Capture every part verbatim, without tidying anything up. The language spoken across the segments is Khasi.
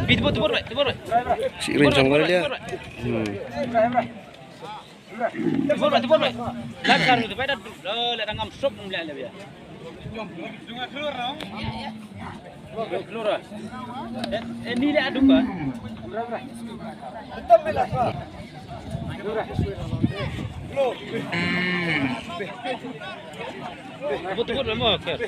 Bi tebor, tebor, tebor. Si rin song bar dia. Hmm. Tebor, tebor. Lan kan tu pada la la dang am sop mlek le bia. Klura. Eh, eh, ni le aduk ba. Tebor, tebor, tebor.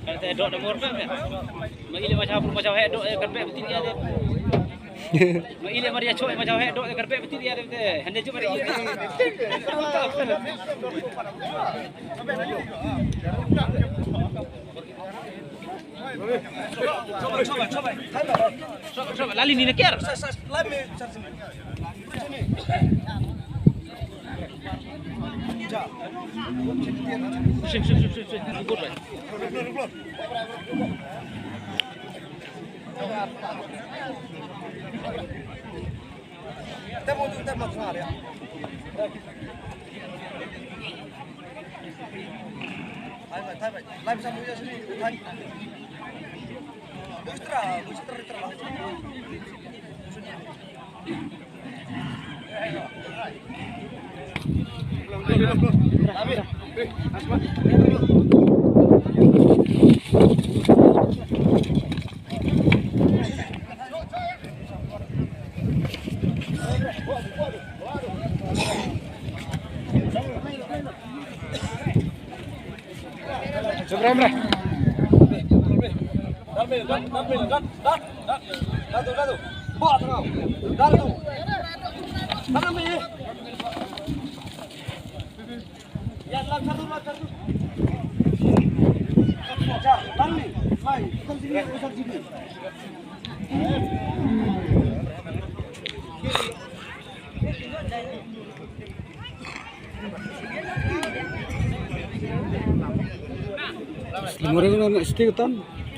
Kan te dok da mor pe me. Ma ile ma chau ma chau he dok kan pe betit ya de. Ma ile ma dia choi ma chau he dok kan pe betit ya de. Hande ju ma ile. Lali ni na ker. Sing, sing, sing, sing, sing. Ikut, Rai.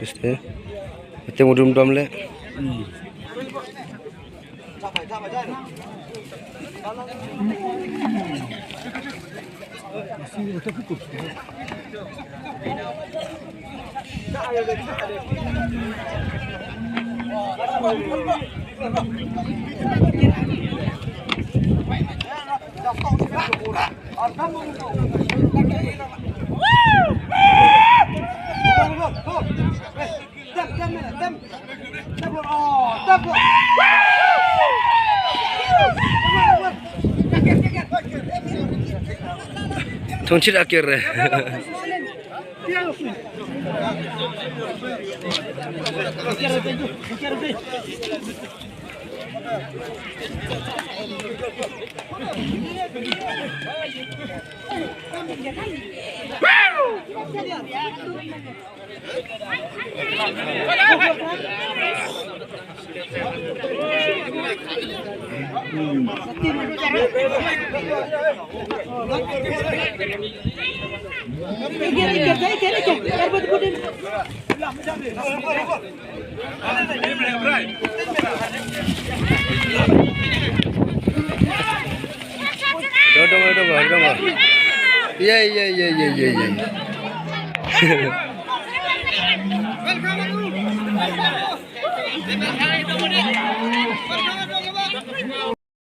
Stay. Ate mo dum dom le. Thung chit akir. Dong, dong, dong, dong. Iya, iya, iya, iya, iya, iya.